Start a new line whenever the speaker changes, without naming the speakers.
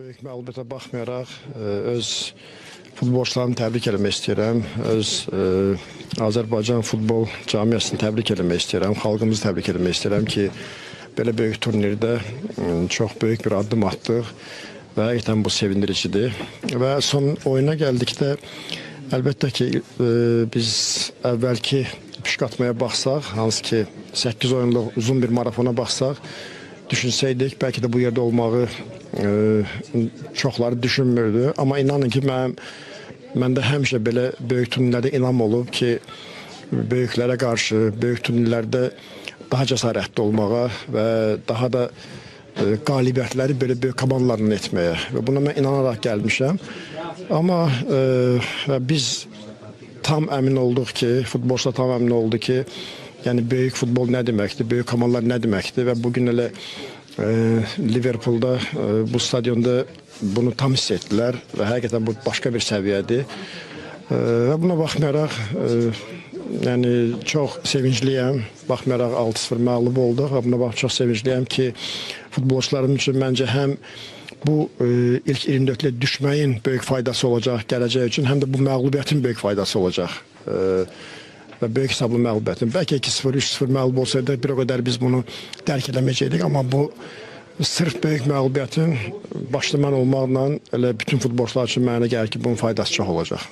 Böyük məğlubiyyətə baxmayaraq öz futbolçularımı təbrik eləmək istəyirəm. Öz Azərbaycan futbol camiasını təbrik eləmək istəyirəm. Xalqımızı təbrik eləmək istəyirəm ki, belə böyük turnirdə çox böyük bir addım atdıq və həqiqətən bu sevindiricidir. Və son oyuna gəldikdə əlbəttə ki, biz əvvəlki püşk atmaya baxsaq, hansı ki 8 oyunluq uzun bir marafona baxsaq, düşünsəydik, bəlkə də bu yerdə olmağı çoxları düşünmürdü. Amma inanın ki, məndə həmişə belə böyük turnirlərdə inam olub ki, böyüklərə qarşı, böyük turnirlərdə daha cəsarətli olmağa və daha da qalibiyyətləri belə böyük komandalarla etməyə. Və buna mən inanaraq gəlmişəm. Amma biz tam əmin olduq ki, futbolçular tam əmin oldu ki, yəni böyük futbol nə deməkdir, böyük komandalar nə deməkdir və bugün elə Liverpoolda bu stadionda bunu tam hiss etdilər və həqiqətən bu başqa bir səviyyədir. Və buna baxmayaraq, yəni çox sevincliyəm, baxmayaraq 6-0 məğlub olduq və buna bax çox sevincliyəm ki, futbolçularım üçün məncə həm bu ilk 24-yə düşməyin böyük faydası olacaq gələcək üçün, həm də bu məğlubiyyətin böyük faydası olacaq. Və böyük hesablı məğlubiyyətin. Bəlkə 2-0, 3-0 məğlub olsaydı bir o qədər biz bunu dərk eləməyəcəkdik, amma bu sırf böyük məğlubiyyətin başda mən olmaqla elə bütün futbolçular üçün mənə gəlir ki, bunun faydası çox olacaq.